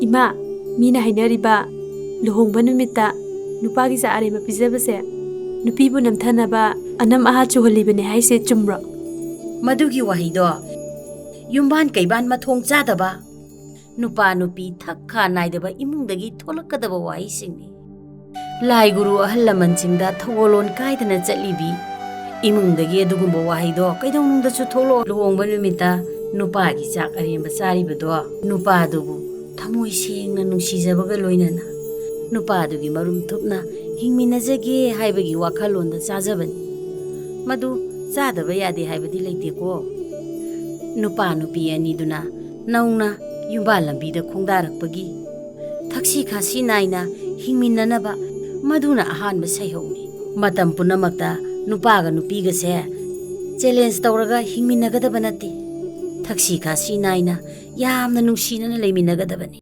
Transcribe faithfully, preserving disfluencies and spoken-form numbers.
ꯏꯃꯥ, ꯃꯤꯅ ꯍꯥꯏꯅꯔꯤꯕ ꯂꯨꯍꯣꯡꯕ ꯅꯨꯃꯤꯠꯇ ꯅꯨꯄꯥꯒꯤ ꯆꯥꯛ ꯑꯔꯦꯝꯕ ꯄꯤꯖꯕꯁꯦ ꯅꯨꯄꯤꯕꯨ ꯅꯝꯊꯅꯕ ꯑꯅꯝ ꯑꯍꯥ ꯆꯨꯍꯜꯂꯤꯕꯅꯦ ꯍꯥꯏꯁꯦ ꯆꯨꯝꯕ꯭ꯔꯣ? ꯃꯗꯨꯒꯤ ꯋꯥꯍꯩꯗꯣ ꯌꯨꯝꯕꯥꯟ ꯀꯩꯕꯥꯟ ꯃꯊꯣꯡ ꯆꯥꯗꯕ, ꯅꯨꯄꯥ ꯅꯨꯄꯤ ꯊꯛ ꯈꯥ ꯅꯥꯏꯗꯕ ꯏꯃꯨꯡꯗꯒꯤ ꯊꯣꯛꯂꯛꯀꯗꯕ ꯋꯥꯍꯩꯁꯤꯡꯅꯤ꯫ ꯂꯥꯏ ꯒꯨꯔꯨ ꯑꯍꯜ ꯂꯃꯟꯁꯤꯡꯗ ꯊꯧꯒꯜꯂꯣꯟ ꯀꯥꯏꯗꯅ ꯆꯠꯂꯤꯕꯤ ꯏꯃꯨꯡꯗꯒꯤ ꯑꯗꯨꯒꯨꯝꯕ ꯋꯥꯍꯩꯗꯣ ꯀꯩꯗꯧꯅꯨꯡꯗꯁꯨ ꯊꯣꯛꯂꯛꯑꯣ꯫ ꯂꯨꯍꯣꯡꯕ ꯅꯨꯃꯤꯠꯇ ꯅꯨꯄꯥꯒꯤ ꯆꯥꯛ ꯑꯔꯦꯝꯕ ꯆꯥꯔꯤꯕꯗꯣ ꯅꯨꯄꯥꯗꯨꯕꯨ ꯊꯃꯣꯏ ꯁꯦꯡꯅ ꯅꯨꯡꯁꯤꯖꯕꯒ ꯂꯣꯏꯅꯅ ꯅꯨꯄꯥꯗꯨꯒꯤ ꯃꯔꯨꯝ ꯊꯨꯞꯅ ꯍꯤꯡꯃꯤꯟꯅꯖꯒꯦ ꯍꯥꯏꯕꯒꯤ ꯋꯥꯈꯜꯂꯣꯟꯗ ꯆꯥꯖꯕꯅꯤ꯫ ꯃꯗꯨ ꯆꯥꯗꯕ ꯌꯥꯗꯦ ꯍꯥꯏꯕꯗꯤ ꯂꯩꯇꯦꯀꯣ꯫ ꯅꯨꯄꯥ ꯅꯨꯄꯤ ꯑꯅꯤꯗꯨꯅ ꯅꯧꯅ ꯌꯨꯝꯕꯥꯜ ꯂꯝꯕꯤꯗ ꯈꯣꯡꯗꯥꯔꯛꯄꯒꯤ ꯊꯛꯁꯤ ꯈꯥꯁꯤ ꯅꯥꯏꯅ ꯍꯤꯡꯃꯤꯟꯅꯅꯕ ꯃꯗꯨꯅ ꯑꯍꯥꯟꯕ ꯁꯩꯍꯧꯅꯤ꯫ ꯃꯇꯝ ꯄꯨꯝꯅꯃꯛꯇ ꯅꯨꯄꯥꯒ ꯅꯨꯄꯤꯒꯁꯦ ꯆꯦꯂꯦꯟꯖ ꯇꯧꯔꯒ ꯍꯤꯡꯃꯤꯟꯅꯒꯗꯕ ꯅꯠꯇꯦ꯫ ꯊꯛꯁꯤ ꯈꯥꯁꯤ ꯅꯥꯏꯅ ꯌꯥꯝꯅ ꯅꯨꯡꯁꯤꯅꯅ ꯂꯩꯃꯤꯟꯅꯒꯗꯕꯅꯤ꯫